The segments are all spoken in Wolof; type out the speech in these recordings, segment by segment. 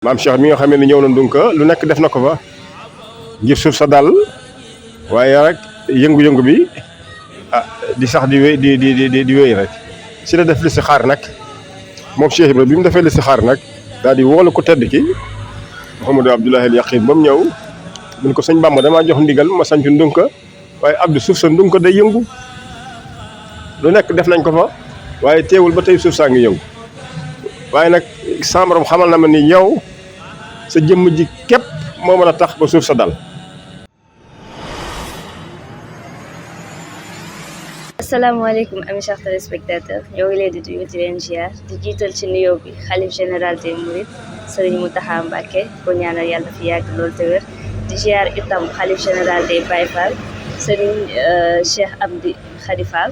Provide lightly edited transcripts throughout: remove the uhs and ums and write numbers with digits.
maam Cheikh mi nga xam ne ñëw na ndunka lu nekk def na ko fa ngir suuf sa dal waaye rek yëngu-yëngu bi di sax di wéy di wéy rek si la def listixaar nag moom Cheikh Ibra bi mu defee listixaar nag daal di woolu ko tedd ki Mouhamadou Abdoulahi al Yaqin ba mu ñëw mun ko sëñ Bamba damaa jox ndigal ma sanc ndunka waaye Abdou suuf sa ndunka day yëngu lu nekk def nañ ko fa waaye teewul ba tey suuf saa ngi yëngu waaye nag sama borom xamal na ma ni yow sa jëmm ji képp moo mën a tax ba suuf sa dal. asalaamaaleykum amis chers téléspectateurs ñoo ngi leen di nuyu di leen ziar di jiital ci nuyoo bi xalif général des Mourides Serigne Mountakha Mbacké ko ñaanal yàlla fi yàgg lool te wér di ziar itam xalif général des Baye Fall Serigne Cheikh Amdi Khady Fall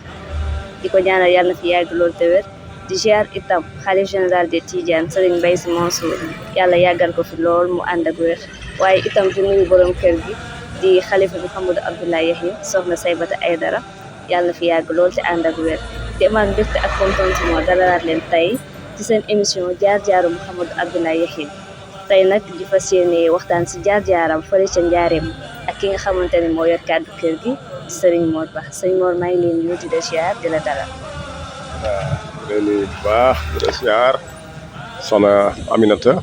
di ko ñaanal yàlla fi yàgg lool te wér di ziar itam xalif général des Tidiane Serigne Mbaye Sy Mansour yàlla yàggal ko fi lool mu ànd ak wér waaye itam di nuyu borom kër gi di xalifa Mouhamadou Abdoulaye Yakhine soxna Saybata Aydara yàlla fi yàgg lool te ànd ak wér di amaat mbégte ak contentement dalalaat leen tey ci seen émission jaar-jaaru Mouhamadou Abdoulaye Yakhine tey nag di fas yéene waxtaan si jaar-jaaram fële ca Njaareem ak ki nga xamante ne moo yor kàddu kër gi Serigne Mor Ba Serigne Mor maa ngi leen nuyu di la ziar di la dalal. waaw leen nuyu bu baax di la ziar soxna Aminata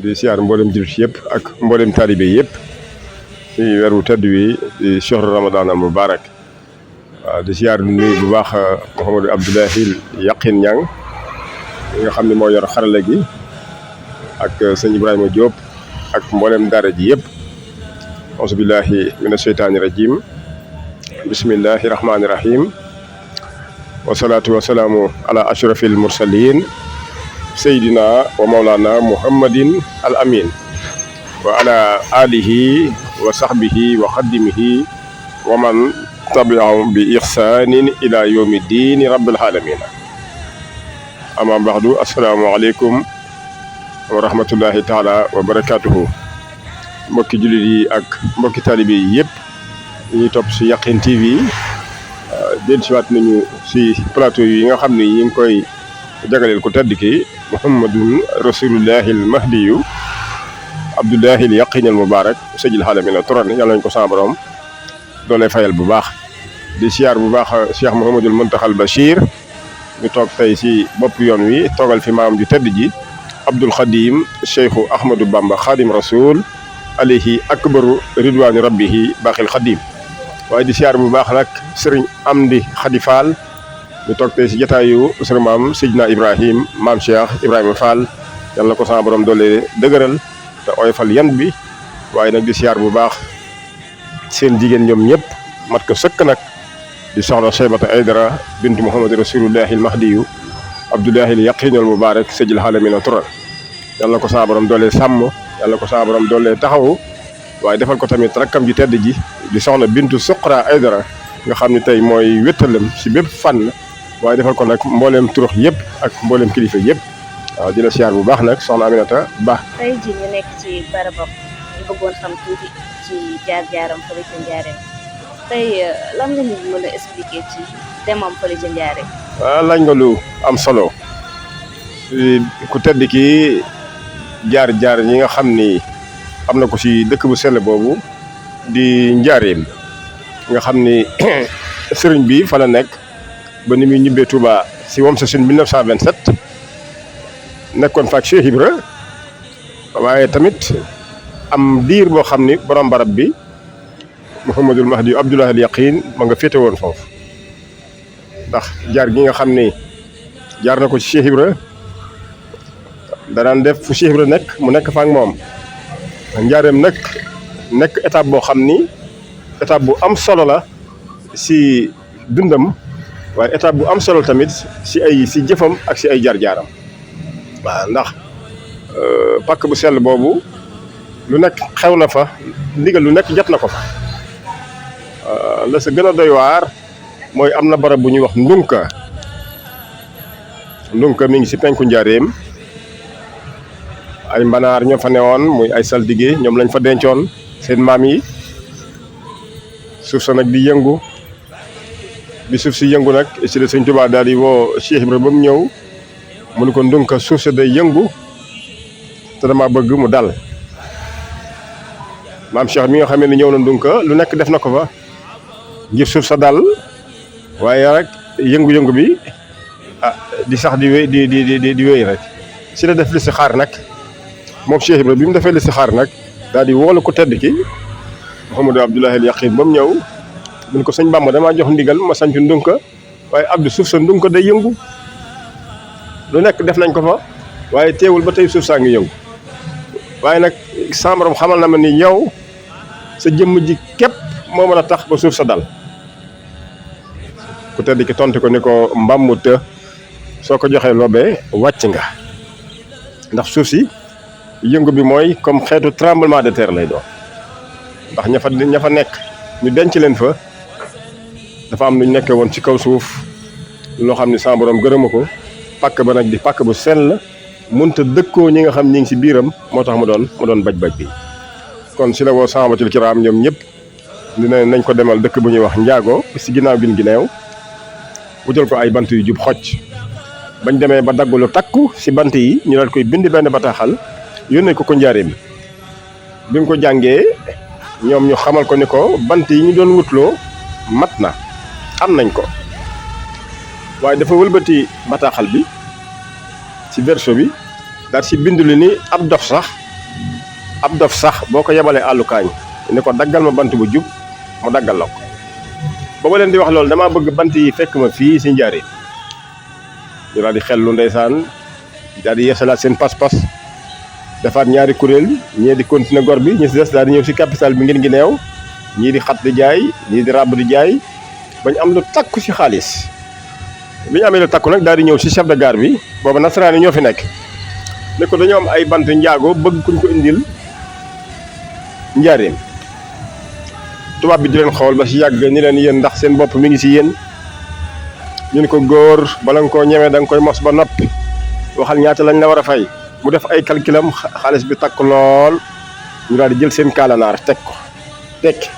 di ziar mboolem jullit yëpp ak mboolem taalibe yëpp ci weeru tedd wi di shahru Ramadan al mubarak waaw di ziar nuyu bu baax Mouhamadou Abdoulahi Yaqin Ñang nga xam ne moo yor xarala gi ak sëñ Ibrahima Diop ak mboolem daara ji yëpp auzu billahi mina sheytaani rajim bismillahi rahmaani rahim wasalaatu wasalaamu ala ashrafil mursalin seydina wa maulana muhammadin al amin wa ala alihi wa sahbihi wa xaddimihi wa man tabiahum bi ihsanin ila yawmi diini rabbil alamin ama baxdu assalaamu aleykum wa rahmatullahi taala wa barakatuhu mbokki jullit yi ak mbokki taalibe yi yëpp ñuy topp si Yaqin TV dellusiwaat nañu si plateau yi nga xam ne yi ngi koy jagaleel ku tedd ki Muhammadun rasulullahi al mahdiyu Abdoulahi al Yaqin al mubarak sajil xaalamina turan yàlla nañ ko sa borom doole fayal bu baax di siyaar bu baax Cheikh Mouhamadul Muntaxal Bachir ñu toog tey si bopp yoon wi toogal fi maam ju tedd ji Abdul Xadim Cheikhu Ahmadou Bamba Xadim Rasoul alayhi akbaru ridwaani rabbihi baaxil Xadim waaye di siyaar bu baax nag sëriñ Amdi Khady Fall ñu toog tey si jataayu sëriñ maam Seydina Ibrahim maam Cheikh Ibrahima Fall yàlla na ko sama borom doole dëgëral te oyofal yan bi waaye nag di siyaar bu baax seen jigéen ñoom ñëpp mat ko sëkk nag di soxna Saybata Aydara bintu Muhammad rasulullahi al mahdiyu Abdoulahi al Yaqin al mubarak sajil xaalamina turan yàlla na ko sama borom doole sàmm yàlla na ko sama borom doole taxawu waaye defal ko tamit rakkam ji tedd ji di soxna bintu Suqra Aydara nga xam ne tey mooy wéttalam si bépp fànn waaye defal ko nag mbooleem turux yëpp ak mbooleem kilifa yëpp waaw di la siyaar bu baax nag soxna Aminata Ba. tey jii ñu nekk ci barabam ñu bëggoon xam tuuti ci jaar-jaaram fële ca Njaareem tey lan nga ñu mën a expliquer ci demam fële ca Njaareem. waaw laaj nga lu am solo ku tedd ki jaar yi nga xam ni am na ko si dëkk bu sell boobu di Njaareem nga xam ni sëriñ bi fa la nekk ba ni muy ñibbee Touba si wam sa sin 1927 nekkoon fa ak Cheikh Ibra waaye tamit am diir boo xam ni borom barab bi Mouhamadul Mahdi Abdoulahi al Yaqin ma nga féete woon foofu ndax jaar gi nga xam ni jaar na ko ci Cheikh Ibra danaan def fu Cheikh Ibra nekk mu nekk fa ak moom Njaareem nag nekk étape boo xam ni étape bu am solo la si dundam waaye étape bu am solo tamit si jëfam ak si ay jaar-jaaram waaw ndax pàkk bu sell boobu lu nekk xew na fa ndigal lu nekk jot na ko fa la sa gën a doy waar mooy am na barab bu ñuy wax ndunka mi ngi si penku Njaareem ay mbanaar ñoo fa newoon muy ay saltige ñoom lañ fa dencoon seen maam yi suuf sa nag di yëngu bi suuf si yëngu nag si la Sëñ Tuubaa daal di woo Cheikh Ibra ba mu ñëw mu ne ko ndunka suuf sa day yëngu te dama bëgg mu dal maam Cheikh mi nga xamee ne ñëw na Ndunka lu nekk def na ko fa ngir suuf sa dal waaye rek yëngu-yëngu bi di sax di wéy di wéy rek si la def listixaar nag moom Cheikh Ibra bi mu defee listixaar nag daal di woolu ko tedd ki Mouhamadou Abdoulahi al Yaqin ba mu ñëw mun ko sëñ Bamba damaa jox ndigal ma sanc Ndunka waaye Abdou suuf sa Ndunka day yëngu lu nekk def nañ ko fa waaye teewul ba tey suuf saa ngi yëngu waaye nag sama borom xamal na ma ni yow sa jëmm ji képp moo mën a tax ba suuf sa dal ku tedd ki tontu ko ni ko mbammu të soo ko joxee loobee wàcc nga ndax suuf si yëngu bi mooy comme xeetu tremblement de terre lay doon ndax ña fa nekk ñu denc leen fa dafa am lu ñu nekkee woon ci kaw suuf loo xam ne sama borom gërëma ko pàkk ba nag di pàkk bu sell mënta dëkkoo ñi nga xam ñi ngi si biiram moo tax mu doon baj-baj bi kon si la woo sahabatul kiram ñoom ñëpp dina nañ ko demal dëkk bu ñuy wax njaago si ginnaaw gin gi neew wutal ko ay bant yu jub xocc bañ demee ba daggulu takku si bant yi ñu daal koy bind benn bataaxal yónnee ko njaareem bi mu ko jàngee ñoom ñu xamal ko ni ko bant yi ñu doon wutloo mat na am nañ ko waaye dafa wëlbati bataaxal bi ci verso bi daal si bindu li ni ab dof sax boo ko yebalee àllukaañ ni ko daggal ma bant bu jub mu daggal la ko ba ma leen di wax loolu damaa bëgg bant yi fekk ma fii si njaareem ñu daal di xellu ndeysaan daal di yeesalaat seen pas-pas defaat ñaari kuréel ñii di continuer gor bi ñi si des daal di ñëw si capital bi ngeen ngi neew ñii di xat di jaay ñii di ràbb di jaay bañ am lu takku si xaalis bi ñu amee lu takku nag daal di ñëw si chef de gare bi booba nasaraan yi ñoo fi nekk ne ko dañoo am ay bant njaago bëgg kuñ ko indil njaareem tubaab bi di leen xool ba si yàgg ni leen yéen ndax seen bopp mi ngi si yéen ñu ne ko góor bala nga koo ñemee da nga koy mos ba noppi waxal ñaata lañ la war a fay mu def ay calculam xaalis bi takk lool ñu daal di jël seen kaalanaar teg ko tekki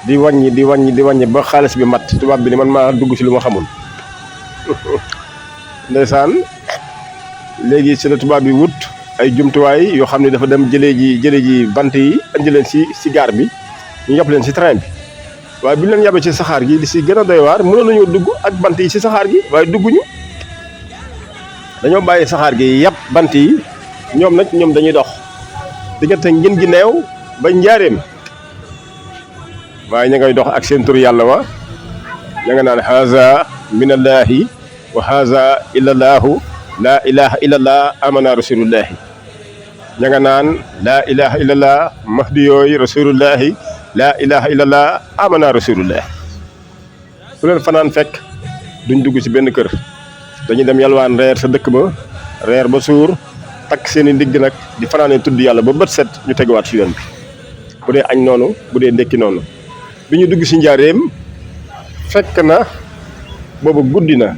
di wàññi ba xaalis bi mat tubaab bi ni man maa dugg si lu ma xamul ndeysaan léegi si la tubaab bi wut ay jumtuwaay yoo xam ne dafa dem jëlee ji bant yi andi leen si gaar bi ñu yàpp leen si train bi waaye bi ñu leen yàbbee ci saxaar gi di si gën a doy waar mënoon nañoo dugg ak bant yi si saxaar gi waaye dugguñu dañoo bàyyi saxaar gi yàpp bant yi ñoom dañuy dox diggante ngin gi neew ba njaareem waaye ña ngay dox ak seen tur yàlla wa ña nga naan haza minallahi wa haza illallahu laa ilaha illallah amana rasulullahi ña nga naan laa ilaha illallah mahdi yooyu rasulullahi laa ilaha illallah amana rasulullah su leen fanaan fekk duñ dugg ci benn kër dañuy dem yalwaan reer sa dëkk ba reer ba suur takk seen i ndigg nag di fanaanee tudd yàlla ba bët set ñu tegawaat ci yoon bi bu dee añ noonu bu dee ndekki noonu bi ñu dugg ci njaareem fekk na boobu guddi na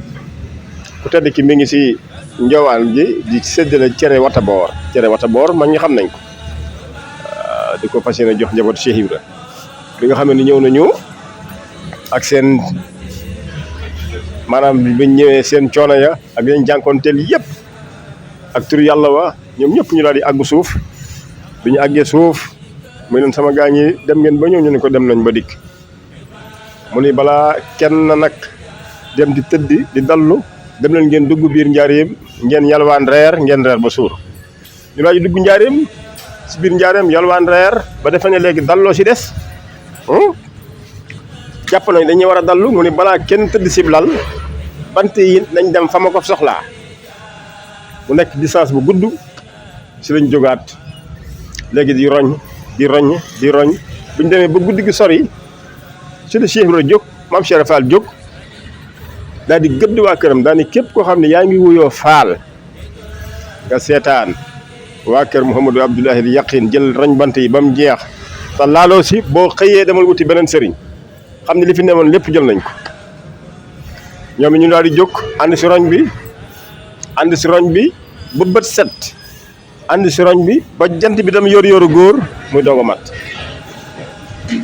ku tedd ki mi ngi ci njowaan ji di séddale cere wata boor mag ñi xam nañ ko di ko fas yéene jox njabootu Cheikh Ibra bi nga xam ne ñëw nañu ak seen maanaam biñ ñëwee seen coono ya ak yañ jànkoonteel yëpp ak tur yàlla wa ñoom ñëpp ñu daal di àggu suuf bi ñu àggee suuf mu leen sama gaañ yi dem ngeen ba ñëw ñu ne ko dem nañ ba dikk mu ni balaa kenn nag dem di tëddi di dallu dem leen ngeen dugg biir njaareem ngeen yalwaan reer ngeen reer ba suur ñu daal di dugg njaareem si biir njaareem yalwaan reer ba defe ne léegi dalloo si des jàpp nañ dañuy war a dallu mu ni balaa kenn tëdd si lal bant yi nañ dem fa ma ko soxlaa mu nekk distance bu gudd si lañ jógaat léegi di roñ bu ñu demee ba guddi gi sori si la Cheikh Ibra jóg maam Cheikh Fall jóg daal di gëdd waa këram daal ni képp koo xam ne yaa ngi wuyoo Faal nga seetaan waa kër Mouhamadou Abdoulahi al Yaqin jël roñ bant yi ba mu jeex te laaloo si boo xëyee demal wuti beneen sëriñ xam ne li fi newoon lépp jël nañ ko ñoom ñu daal di jóg ànd si roñ bi ba bët set ànd si roñ bi ba jant bi dem yor góor muy doog a mat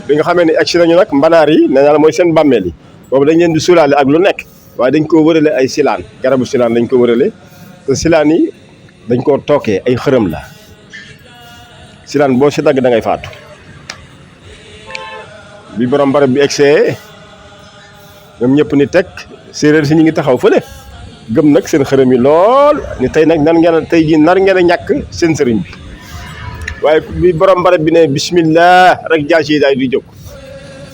bi nga xamee ne egsi nañu nag mbanaar yi nee naa la mooy seen bàmmeel yi boobu dañ leen di suulaale ak lu nekk waaye dañ koo wërale ay silaan garabu silaan dañ ko wërale te silaan yi dañ koo tookee ay xërëm la silaan boo si dagg da ngay faatu bi borom barab bi egsee ñoom ñëpp ni teg séeréer si ñu ngi taxaw fële gëm nag seen xërëm yi lool ni tey nag nan ngeen tey jii nar ngeen a ñàkk seen sëriñ bi waaye bi borom barab bi ne bismillah rek jaas yi daay di jóg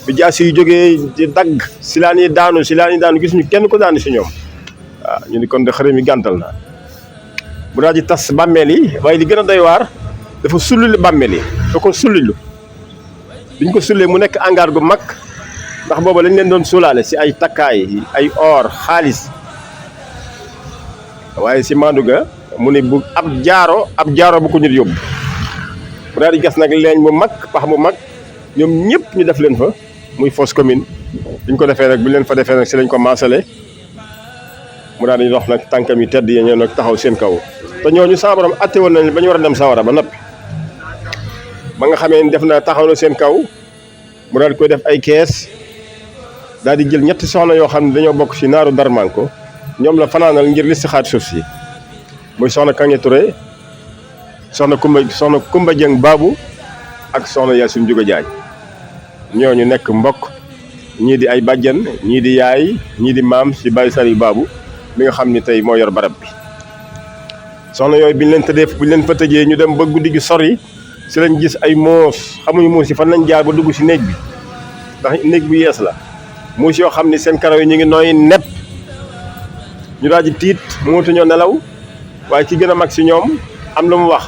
bi jaas yi jógee di dagg silaan yi daanu gis ñu kenn ko daanu si ñoom waaw ñu ni kon de xërëm yi gàntal na bu daal di tas bàmmeel yi waaye li gën a doy waar dafa sulli bàmmeel yi da ko sullilu biñ ko sullee mu nekk angaar gu mag ndax booba lañ leen doon suulaale si ay takkaay ay or xaalis waaye si maandu ga mu ne bu ab jaaro bu ko nit yóbbu mu daal di gas nag leeñ bu mag pax bu mag ñoom ñëpp ñu def leen fa muy fosse commune biñ ko defee nag bi leen fa defee nag si lañ ko maasale mu daal di dox nag tànkam yi tedd yi ñëw nag taxaw seen kaw te ñooñu sa borom atte woon nañ ba ñu war a dem sawara ba noppi ba nga xamee ni def na taxaw na seen kaw mu daal di koy def ay kees daal di jël ñetti soxna yoo xam ne dañoo bokk si naaru Darmanko ñoom la fanaanal ngir listixaat suuf si muy soxna Kange Touré soxna Kumba Jeng Baabu ak soxna Yaasin Juga Jaaj ñooñu nekk mbokk ñii di ay bàjjan ñii di yaay ñii di maam si Baye Sari Baabu mi nga xam ni tey moo yor barab bi soxna yooyu biñ leen fa tëjee ñu dem ba guddi gi sori si lañ gis ay moos xamuñu moos yi fan lañ jaar ba dugg si néeg bi ndax néeg bu yees la moos yoo xam ni seen karaw yi ñu ngi nooy nepp ñu daal di tiit mënatuñoo nelaw waaye ci gën a mag si ñoom am lu mu wax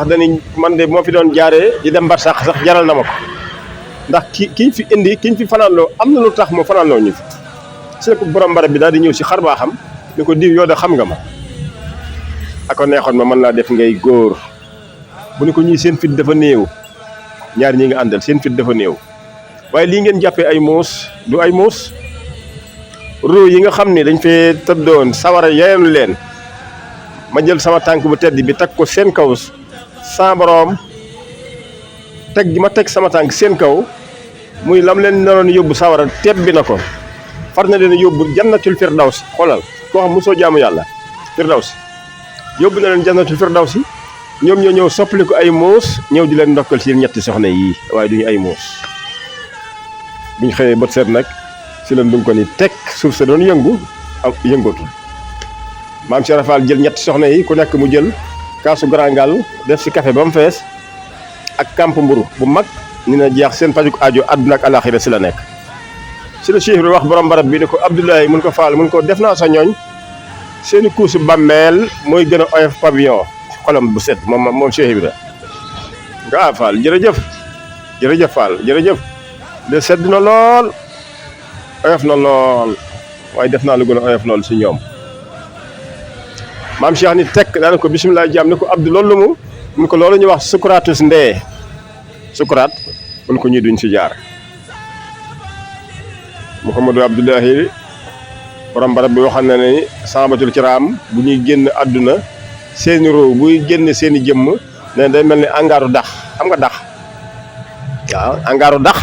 dañuy man de moo fi doon jaaree di dem barsàq sax jaral na ma ko ndax kiñ fi fanaanloo am na lu tax moo fanaanloo ñu fi si la ko borom barab bi daal di ñëw si xar baa xam ni ko diw yoo de xam nga ma ako neexoon ma mën laa def ngay góor bu ni ko ñii seen fit dafa néew ñaar ñi nga àndal seen fit dafa néew waaye lii ngeen jàppee ay muus du ay muus ruu yi nga xam ni dañ fee tëddoon sawara yeenu leen ma jël sama tànk bu tedd bi teg ko seen kaw sa boroom teg gi ma teg sama tànk seen kaw muy lam leen naroon yóbbu sawara tebbi na ko far na leen yóbbu jannatul firdaws xoolal koo xam mosoo jaamu yàlla firdaws yóbbu na leen jannatul firdaws ñoom ñoo ñëw soppali ko ay muus ñëw di leen ndokkal si ñetti soxna yii waaye duñu ay muus buñ xëyee bët seet nag si leen duñ ko ni teg suuf sa doon yëngu ak yëngootul maam Cheikh Rafal jël ñetti soxna yi ku nekk mu jël kaasu garangal def si café ba mu fees ak kamp mburu bu mag ni na jeex seen pajuk aajo àdduna ak alaxira si la nekk si la Cheikh Ibra wax borom barab bi ni ko Abdoulaye mun ko faal mun ko def naa sa ñooñ seeni kuusu bàmmeel mooy gën a oyof pavillon xolam bu set moom Cheikh Ibra nga Fall jërëjëf Fall jërëjëf de sedd na lool oyof na lool waaye def naa lu gën a oyof lool si ñoom maam Cheikh ni tekk daana ko bisimilah jaam ni ko Abdou loolu mun ko loolu ñu wax sukuratus ndee sukuraat mun ko ñuy duñ si jaar Mouhamadou Abdoulahi borom barab bi waxal na ni sahabatul kiram bu ñuy génn àdduna seeni roo buy génn seeni jëmm ne day mel ni angaaru dax xam nga dax waaw angaaru dax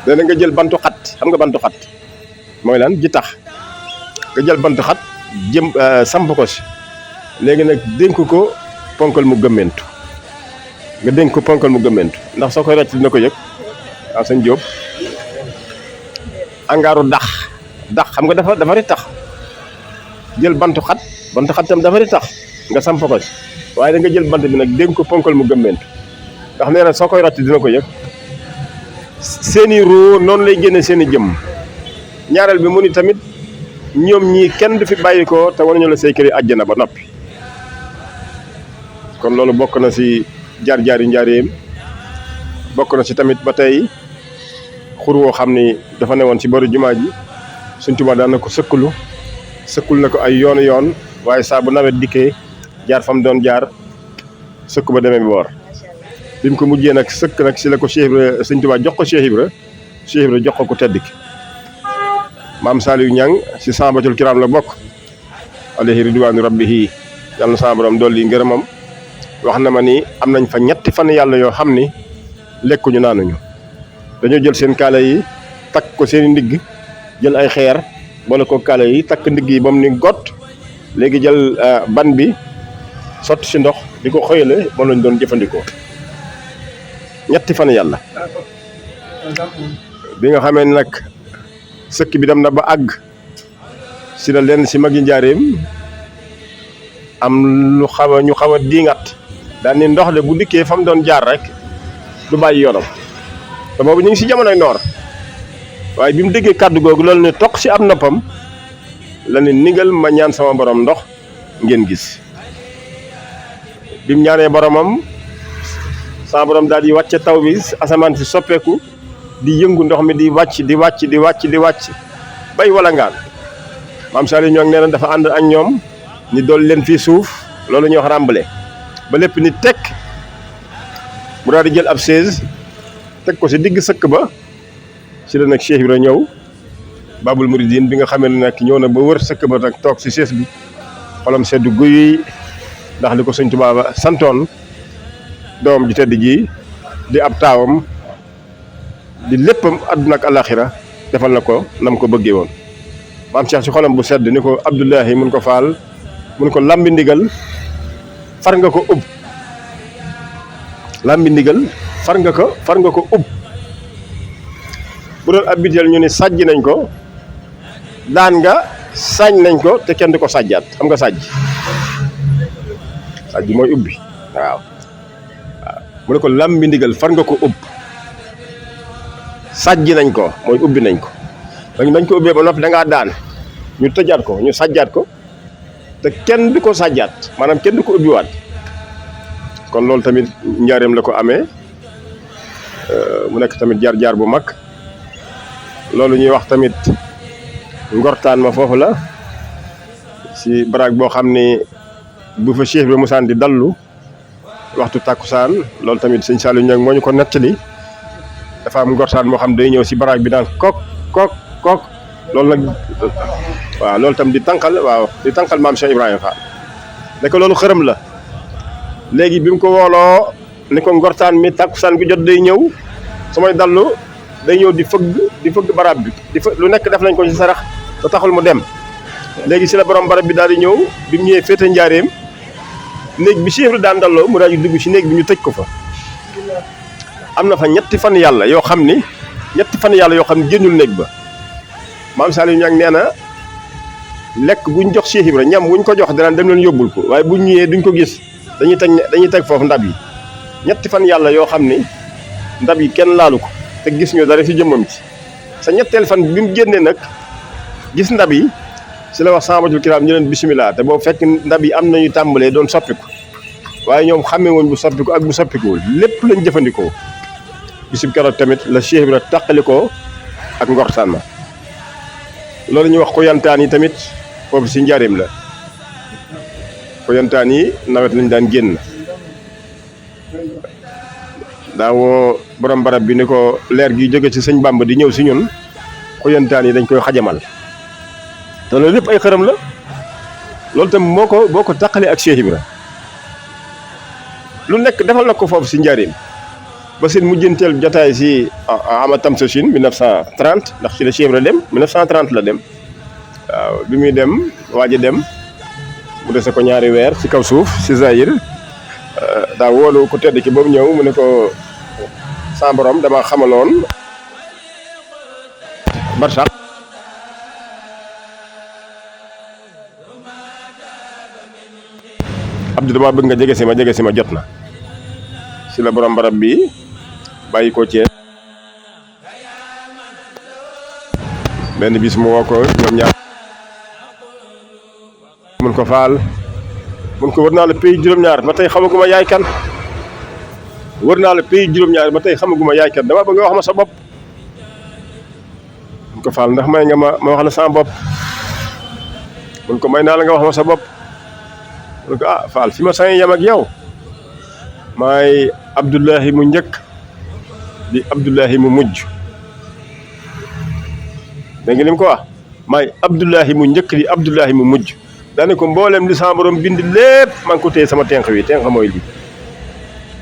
dana nga jël bantu xat xam nga bantu xat mooy lan ji tax nga jël bantu xat jëm samp ko si léegi nag dénk ko ponkal mu gëmmentu nga dénk ko ponkal mu gëmmentu ndax soo koy ràcc dina ko yëg waaw sëñ Jóob angaaru dax xam nga dafa di tax jël bantu xat tam dafa di tax nga samp ko si waaye da nga jël bant bi nag dénk ko ponkal mu gëmmentu ndax nee na soo koy ràcc dina ko yëg seeni ruu noonu lay génne seeni jëmm ñaareel bi mu ni tamit ñoom ñii kenn du fi bàyyi ko te war ñu la say këri àjjana ba noppi kon loolu bokk na si jaar-jaari njaareem bokk na si tamit ba tey xur woo xam ni dafa newoon si boru jumaa ji Sëñ Tuubaa daan na ko sëkkul na ko ay yoon waaye saa bu nawet dikkee jaar fam doon jaar sëkk ba demee boor bi mu ko mujjee nag sëkk nag si la ko Cheikh Ibra Sëñ Tuubaa jox ko Cheikh Ibra jox ko ku tedd ki maam Saliou Niang si sahabatul kiram la bokk alayhi ridwaanu rabbihi yàlla na sama borom dolli ngërëmam wax na ma ni am nañ fa ñetti fan yàlla yoo xam ni lekkuñu naanuñu dañoo jël seen kaala yi takk ko seen ndigg jël ay xeer boole ko kaala yi takk ndigg yi ba mu ni gott léegi jël ban bi sotti si ndox di ko xëyale moom lañ doon jëfandikoo ñetti fan yàlla bi nga xamee nag sëkk bi dem na ba àgg si la leen si magi njaareem am lu ñu xaw a diingat daal ni ndox de bu dikkee fa mu doon jaar rek du bàyyi yoonam te boobu ñu ngi si jamonoy noor waaye bi mu déggee kàddu googu loolu ne toq si am noppam la ne nigal ma ñaan sama borom ndox ngeen gis bi mu ñaanee boromam sama borom daal di wàcce taw bi asamaan si soppeeku di yëngu ndox mi di wàcc di wàcc di wàcc di wàcc bay wala ngaan maam Saliou ñoo ngi nee na dafa ànd ak ñoom ni dool leen fii suuf loolu ñuy wax ràmbale ba lépp ni tekk mu daal di jël ab chaise teg ko si digg sëkk ba si la nag Cheikh Ibra ñëw Babul Mouridine bi nga xamee ne nag ñëw na ba wër sëkk ba nag toog si chaise bi xolam seddu guy ndax li ko Sëñ Tuubaa ba santoon doom ji tedd ji di ab taawam di léppam àdduna ak alaxira defal na ko nam ko bëggee woon maam Cheikh si xolam bu sedd ni ko Abdoulahi mun ko faal mun ko lambi ndigal far nga ko ub lambi ndigal far nga ko ub bu doon ab biteel ñu ni sàjj nañ ko daan nga sañ nañ ko te kenn du ko sàjjaat xam nga sàjj mooy ubbi waaw mu ne ko lambi ndigal far nga ko ub sàjj nañ ko mooy ubbi nañ ko dañ ko ubbee ba noppi da ngaa daan ñu tëjaat ko ñu sàjjaat ko te kenn du ko sàjjaat maanaam kenn du ko ubbiwaat kon loolu tamit njaareem la ko amee mu nekk tamit jaar-jaar bu mag loolu ñuy wax tamit ngortaan ma foofu la si baraag boo xam ni bu fa Cheikh bi musaan di dallu waxtu tàkkusaan loolu tamit sëñ Saliou Niang moo ñu ko nettali dafa am ngortaan moo xam day ñëw si baraag bi daan kok loolu nag waaw loolu tam di tànqal maam Cheikh Ibrahima Fall ne ko loolu xërëm la léegi bi mu ko wooloo ni ko ngortaan mi tàkkusaan gi jot day ñëw samay dallu day ñëw di fëgg barab bi lu nekk def nañ ko ci sarax te taxul mu dem léegi si la borom barab bi daal di ñëw bi mu ñëwee féete njaareem néeg bi Cheikh daan dalloo mu daal di dugg si néeg bi ñu tëj ko fa am na fa ñetti fan yàlla yoo xam ni génnul néeg ba maam Saliou Niang nee na lekk buñ jox Cheikh Ibra ñam buñ ko jox danaan dem leen yóbbul ko waaye buñ ñëwee duñ ko gis dañuy teg foofu ndab yi ñetti fan yàlla yoo xam ni ndab yi kenn laalu ko te gis ñu dara si jëmmam ci sa ñetteel fan bi mu génnee nag gis ndab yi si la wax samatul kiram ñu leen bisimilah te boo fekk ndab yi am nañu tàmbalee doon soppiku waaye ñoom xamee woon bu soppiku ak bu soppikuwul lépp lañ jëfandikoo bisib keroog tamit la Cheikh Ibra tàqalikoo ak ngortaan ma loolu ñuy wax xoyantaan yi tamit foofu si njaareem la xoyantaan yi nawet lañ daan génn daawoo borom barab bi ni ko leer gi jóge ci sëñ Bàmba di ñëw si ñun xoyantaan yi dañ koy xajamal te loolu lépp ay xërëm la loolu tam boo ko tàqalee ak Cheikh Ibra lu nekk defal na ko foofu si njaareem ba seen mujjanteel jotaay si ama Tamsachine 1930 ndax ci la Cheikh Ibra dem 1930 la dem waaw bi muy dem waaj a dem mu dese ko ñaari weer ci kaw suuf si Zahir daa woolu ku tedd ki boobu ñëw mu ne ko sa borom dama xamaloon barsax Abdou dama bëgg nga jege si ma jot na si la borom barab bi bàyyi ko Thiès benn bis mu woo ko ñoom ñaar mun ko faal mun ko wër naa la pays juróom-ñaar ba tey xamaguma yaay kan dama bëgg nga wax ma sa bopp mun ko faal ndax may nga ma wax la sama bopp mun ko may naa la nga wax ma sa bopp mun ko faal fi ma sañ yam ak yow maay Abdoulahi mu njëkk di Abdoulahi mu mujj dégg nga li mu ko wax maay Abdoulahi mu njëkk di Abdoulahi mu mujj daane ko mboolem li sama borom bind lépp maa ngi ko téye sama tenq wi tenq mooy lii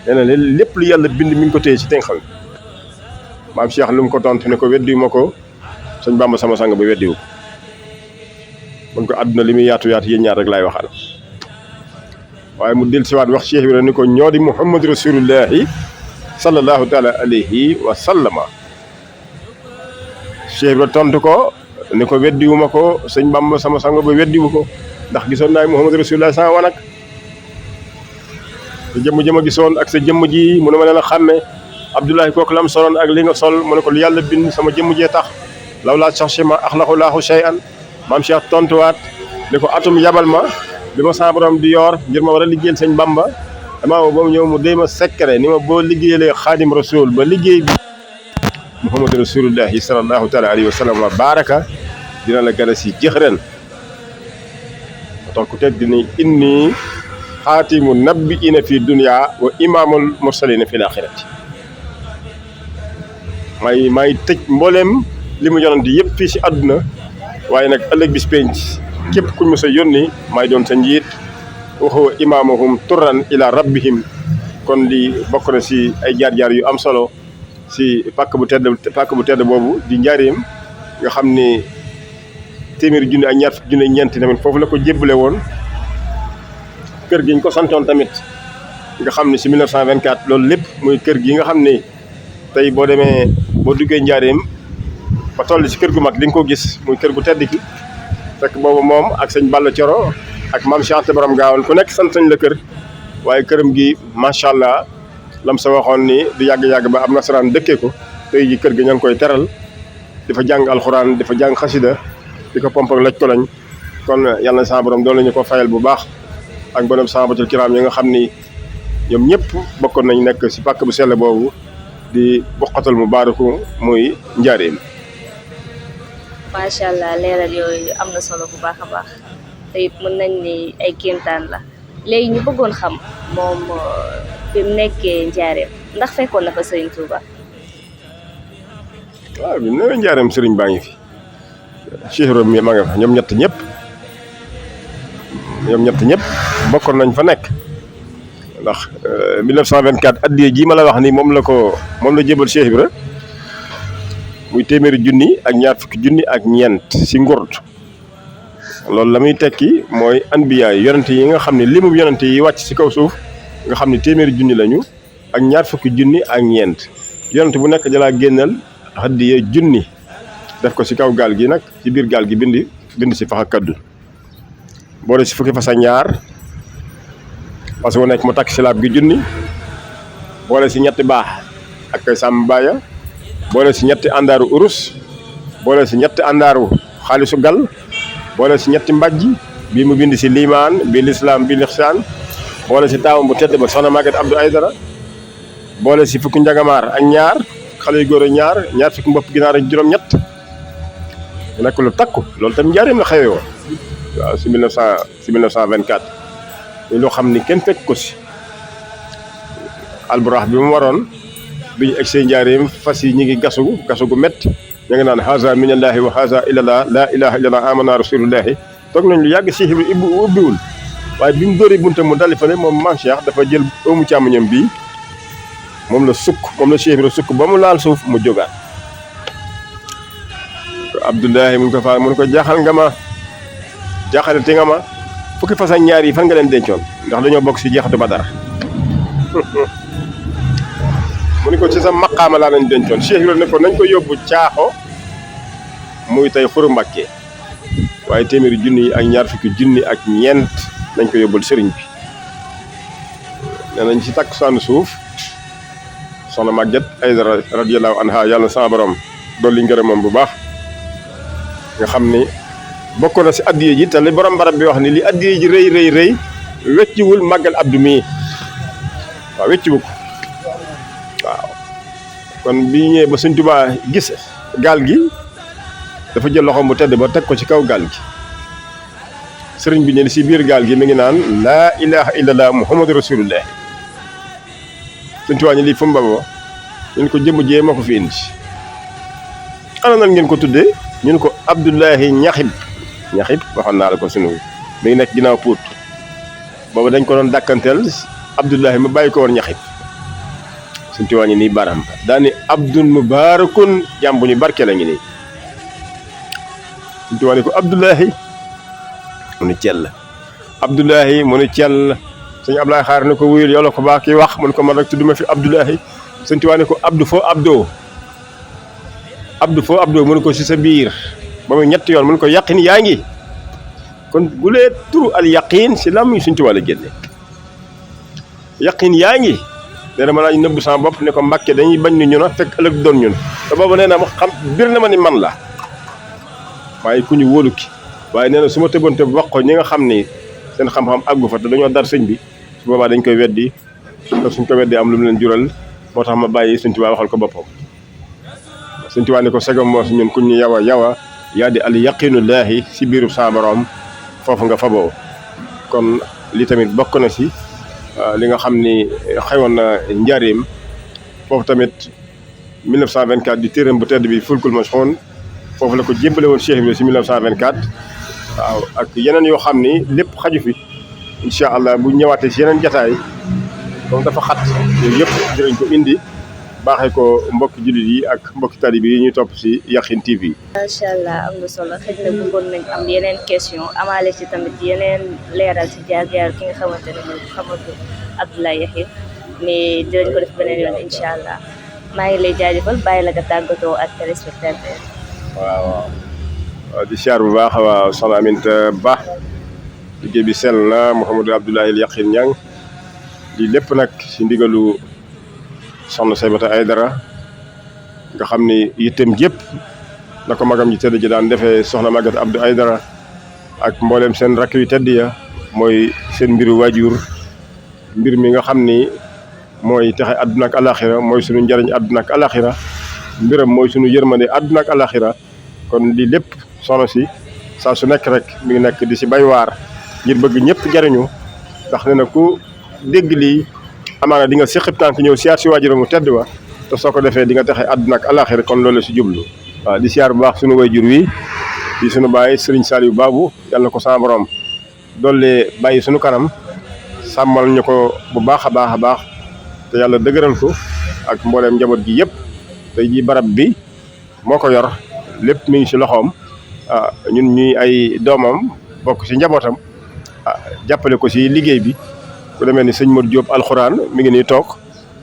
nee na lépp lu yàlla bind mi ngi ko téye ci tenq wi maam Cheikh lu mu ko tontu ne ko weddiwu ma ko sëñ Bàmba sama sang ba weddiwu ko mun ko àdduna li muy yaatu yaatu yéen ñaar rek laay waxal waaye mu dellusiwaat wax Cheikh Ibra ni ko ñoo di Muhammad rasulullahi sallallahu taala alayhi wa sallama. Cheikh Ibra tontu ko ni ko weddiwuma ko sëñ Bamba sama sango ba weddiwu ko ndax gisoon naa Muhammad rasulullahi sama wanak sa jëmm gisoon ak sa jëmm ji mu ne ma leen a xàmme Abdoulahi kooku lam soloon ak li nga sol mu ne ko lu yàlla bind sama jëmm jee tax law laa sax si ma axlaqulaahu shay'an maam Cheikh tontuwaat ni ko atum yabal ma bi ma sama borom di yor ngir ma war a liggéeyal sëñ Bamba damaa woo ba mu ñëw mu déy ma secret ni ma boo liggéeyalee xaadim rasul ba liggéey bi Muhammad rasulullahi sallallahu taala alayhi wa sallam wa baraka dina la gën a si jëx ren tax ku teg dina inni xaatimu nabbiina fi dunya wa imaamul mursalina fi laaxirati may tëj mbooleem li mu yonante yëpp fii si àdduna waaye nag ëllëg bis penc képp kuñ mos a yónni may doon sa njiit wa huwa imaamahum turran ila rabbihim kon li bokk na si ay jaar-jaar yu am solo si pàkk bu tedd boobu di njaareem nga xam ni téeméeri junni ak ñaar fukki junni ñeenti tamit foofu la ko jébbale woon kër gi ñu ko santoon tamit nga xam ne si 1924 loolu lépp muy kër gi nga xam ne tey boo demee boo duggee njaareem ba toll si kër gu mag di nga ko gis muy kër gu tedd gi fekk boobu moom ak sëñ Balla Coro ak maam Cheikh Anta Borom Gaawoon ku nekk sant nañ la kër waaye këram gi macha allah lam sa waxoon ni du yàgg-yàgg ba am nasaraan dëkkee ko tey ji kër gi ña ngi koy teral di fa jàng alxuraan di fa jàng xasida di ko pomp ak laj ko lañ kon yàlla na sa borom doon lañu ko fayal bu baax ak borom sahabatul kiram yi nga xam ni ñoom ñëpp bokkoon nañ nekk si pàkk bu sell boobu di boqatal mu baaraku muy njaareem. macha allah leeral yooyu am na solo bu baax a baax te it mën nañ ni ay kéemtaan la léegi ñu bëggoon xam moom bi mu nekkee njaareem ndax fekkoon na fa Serigne Touba. waaw bi mu nee njaareem Serigne baa ngi fi Cheikh Ibrahima maa nga fa ñoom ñett ñëpp bokkoon nañ fa nekk ndax 1924 addiye ji ma la wax ni moom la jébal Cheikh Ibra muy téeméeri junni ak ñaar fukki junni ak ñeent si ngurd loolu la muy tekki mooy anbiya yi yonente yi nga xam ne limu yonente yi wàcc si kaw suuf nga xam ne téeméeri junni lañu ak ñaar fukki junni ak ñeent yonente bu nekk jalaa génnal addiye junni def ko si kaw gaal gi nag ci biir gaal gi bind si faxa kaddu boole si fukki fas ak ñaar parce que wu nekk mu takk si laab gi junni boole si ñetti baax ak koy sàmm baaya boole si ñetti àndaaru urus boole si ñetti àndaaru xaalisu gal boole si ñetti mbàjj bii mu bind si liimaan bii lislaam bii lixsaan boole si taawam bu tedd ba soxna Maguette Abdou Aydara boole si fukki njagamaar ak ñaar xale yu góor a ñaar fukki mbopp ginaar ak juróom-ñett mu nekk lu takku loolu tamit njaareem la xewee woon waaw si 1924 ñu loo xam ni kenn fekk ko si alburax bi mu waroon bi ñu egg see njaareem fas yi ñu ngi gasu gu métti ñu ngi naan haza minallahi wa haza ilallah la ilaha illallah amana rasulullahi toog nañ lu yàgg Cheikh Ibra ubbiwul waaye bi mu dóoree buntam mu dali fale moom maam Cheikh dafa jël ëmmu càmmoñam bii moom la Cheikh Ibra sukk ba mu laal suuf mu jógaat Abdoulahi mu ngi ko faa mu ne ko jaaxalati nga ma fukki fas ak ñaar yi fan nga leen dencoon ndax dañoo bokk si jeexatu Badar mu ne ko ci sa maqaama laa nañ dencoon Cheikh Ibra ne ko nañ ko yóbbu caaxo muy tey xuru Mbàkke waaye téeméeri junni yi ak ñaar fukki junni ak ñeent nañ ko yóbbul sëriñ bi nee nañ ci takk sànn suuf soxna Maguette Aydara radiyallahu anha yàlla na sama borom dolli ngërëm moom bu baax nga xam ni bokk na si addiye ji te li borom barab bi wax ni li addiye ji rëy wecciwul màggal abdu mii waaw wecciwu ko waaw kon bi ñëwee ba Sëñ Tuubaa gis gaal gi dafa jël loxoom bu tedd ba teg ko ci kaw gaal gi sëriñ bi ne si biir gaal gi mi ngi naan laa ilaha illallah muhammadu rasulullah Sëñ Tuubaa ni lii fu mu baboo ñu ko jëmm jee moo ko fi indi ana nan ngeen ko tuddee ñu ne ko Abdoulahi ñaxib waxoon naa la ko sunu mi ngi nekk ginnaaw Pout boobu dañ ko doon dàkkanteel Abdoulahi mu bàyyi ko woon ñaxib Sëñ Tuubaa ngi nii baram daani abdun mubarakun jàmm bu ñu barke la ngi nii Sëñ Tuubaa ni ko Abdoulahi mu ni cell Abdoulahi mu ni cell sëñ Ablaye xaar ne ko wuyul yow la ko baax kii wax mun ko man rek tudduma fi Abdoulahi sëñ Tuubaa ne ko Abdou foo Abdou mun ko si sa biir ba muy ñetti yoon mun ko yaqin yaa ngi kon bu lee turu al yaqin si lam sëñ Tuubaa la génne yaqin yaa ngi nee na ma naa ñu nëbb sama bopp ne ko Mbàkke dañuy bañ ni ñun a fekk ëllëg doon ñun te boobu nee na ma xam bir na ma ni man la waaye ku ñu wóolu ki waaye nee na su ma tëbante wax ko ñi nga xam ni seen xam-xam àggu fa te dañoo dar sëñ bi su boobaa dañ koy weddi te suñ ko weddi am lu mu leen jural moo tax ma bàyyi sëñ Tuubaa waxal ko boppam sëñ Tuubaa ne ko segam moo si ñun ku ñu yawa yaa di al yaqinullaahi si biiru sa borom foofu nga faboo kon li tamit bokk na si li nga xam ni xewoon na njaareem foofu tamit 1924 di téeram bu tedd bi fulkul mashxuun foofu la ko jébbale woon Cheikh bi si 1924 waaw ak yeneen yoo xam ni lépp xaju fi incha allah bu ñëwaatee si yeneen jataay comme dafa xat yooyu yëpp dinañ ko indi baaxee ko mbokki jullit yi ak mbokki taalibe yi ñuy topp si Yakhine TV. macha allah am na solo xëy na bëggoon nañ am yeneen question amaale ci tamit yeneen leeral ci jaar-jaar ki nga xamante ne mooy Mouhamadou Abdoulaye Yakhine mais dinañ ko def beneen yoon incha allah maa ngi lay jaajëfal bàyyi la nga tàggatoo ak téléspectateur. waaw di siyaar bu baax waaw soxna Aminta Ba liggéey bi sell na Mouhamadou Abdoulaye Yakhine Niang lii lépp nag si ndigalu soxna Saybata Aydara nga xam ni yittem jépp na ko magam ji tëdd ji daan defee soxna Maguette Abdou Aydara ak mboolem seen rakk yu tedd ya mooy seen mbiru waajur mbir mi nga xam ni mooy taxe àdduna ak alaxira mooy sunu njariñ àdduna ak alaxira mbiram mooy sunu yërmande àdduna ak alaxira kon lii lépp soxna si saa su nekk rek mi ngi nekk di si bay waar ngir bëgg ñëpp jariñu ndax ne na ku dégg lii amaana di nga séqib tànk ñëw siyaar si waajuram mu tedd wa te soo ko defee di nga taxe àdduna ak alaxira kon loolu si jublu waaw di siyaar bu baax sunu waajur wi di sunu baay Serigne Saliou Babou yàlla na ko sama borom doole bàyyi sunu kanam sàmmal ñu ko bu baax a baax te yàlla dëgëral ko ak mbooleem njaboot gi yëpp tey jii barab bi moo ko yor lépp mi ngi si loxoom ñun ñuy ay doomam bokk si njabootam jàppale ko si liggéey bi ku demee ni sëñ Modou Diop alxuraan mi ngi nii toog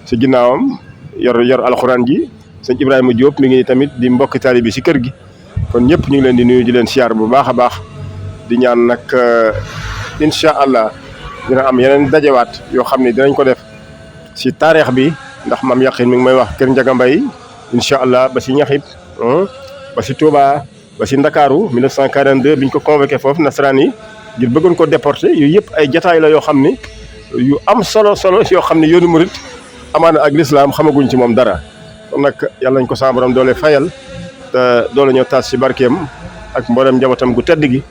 si ginnaawam yor alxuraan ji sëñ Ibrahima Diop mi ngi tamit di mbokki taalibe bi si kër gi kon ñëpp ñu ngi leen di nuyu di leen siyaar bu baax a baax di ñaan nag incha allah dina am yeneen dajewaat yoo xam ne dinañ ko def si taarix bi ndax Mame Yakhine mi ngi may wax kër Ndiaga Mbaye incha allah ba si Ñaxit ba si Touba ba si Ndakaaru 1942 biñ ko convoqué foofu nasaraan yi ngir bëggoon ko déporté yooyu yëpp ay jataay la yoo xam ni yu am solo yoo xam ne yoonu murit amaana ak lislaam xamaguñ ci moom dara kon nag yàlla nañ ko sama borom doole fayal te doole ñoo taas si barkeem ak mboolem njabootam gu tedd gi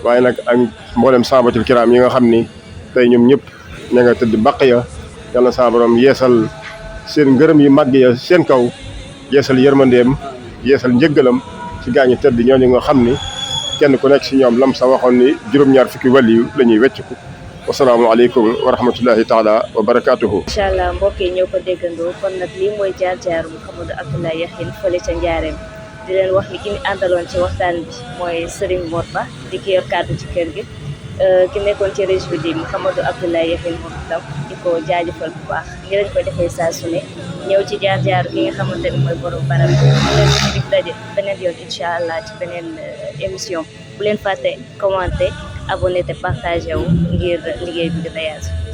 waaye nag ak mboolem sahabatul kiram yi nga xam ni tey ñoom ñëpp ña nga tëdd bàq ya yàlla na sama borom yeesal seen ngërëm yu màgg ya seen kaw yeesal yërmandeem yeesal njëggalam ci gaañu tëdd ñooñu nga xam ni kenn ku nekk si ñoom lam sa waxoon ni juróom-ñaar fukki waliyu la ñuy wecciku wasalaamualeykum wa rahmatullahi taala wa barakaatuhu. incha allah mbokk yi ñoo ko déggandoo kon nag lii mooy jaar-jaar Mouhamadou Abdoulaye Yakhine fële ca Njaareem di leen wax ni ki ñu àndaloon ci waxtaan bi mooy Serigne Mor Ba di ki yor kàddu ci kër gi ki nekkoon ci région bi Mouhamadou Abdoulaye Yakhine moom itam di ko jaajëfal bu baax ngi lañ koy defee saa su ne ñëw ci jaar-jaar ki nga xamante ni mooy borom barab bi leen dig daje beneen yoon incha allah ci beneen émission bu leen fàtte commenter abonné te partagé wu ngir liggéey bi gën a yaatu